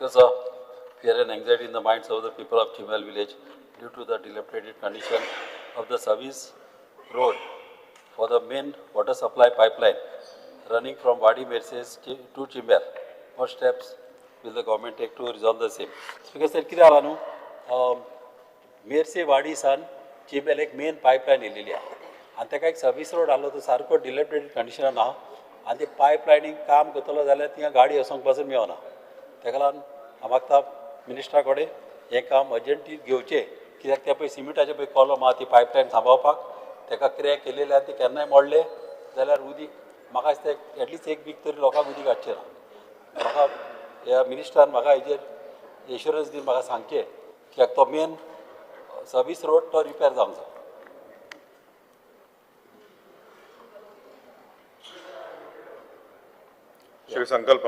Because of fear and anxiety in the minds of the people of Chimbel village due to the dilapidated condition of the service road for the main water supply pipeline running from Wadi Merces to Chimbel. What steps will the government take to resolve the same? Speaker sir, कितें जाला न्हू, मेर्से वाडी सान चिंबेल एक main pipeline येयलेली आहा आनी ताका एक सर्वीस रोड आहलो, तो सारको डिलेपिडेटेड कंडिशनान आहा आनी ते पायपलायनीक काम करतलो जाल्यार थिंगा गाडी वचोंक पासून मेवना. ताका लागून हांव मागता मिनिस्टरा कडेन हें काम अर्जंटली घेवचें, कित्याक ते पळय सिमिटाचें पळय कॉलम आहा ती पायपलायन सांबाळपाक ताका क्रॅक केलेले आनी ते केन्नाय मोडले जाल्यार उदीक म्हाका दिसता एटलिस्ट एक वीक तरी लोकांक उदीक हाडचें ना. म्हाका ह्या मिनिस्टरान म्हाका हेजेर एश्युरन्स दिवन म्हाका सांगचें कित्याक तो मेन सर्वीस रोड तो रिपेर जावंक जाय. श्री संकल्प.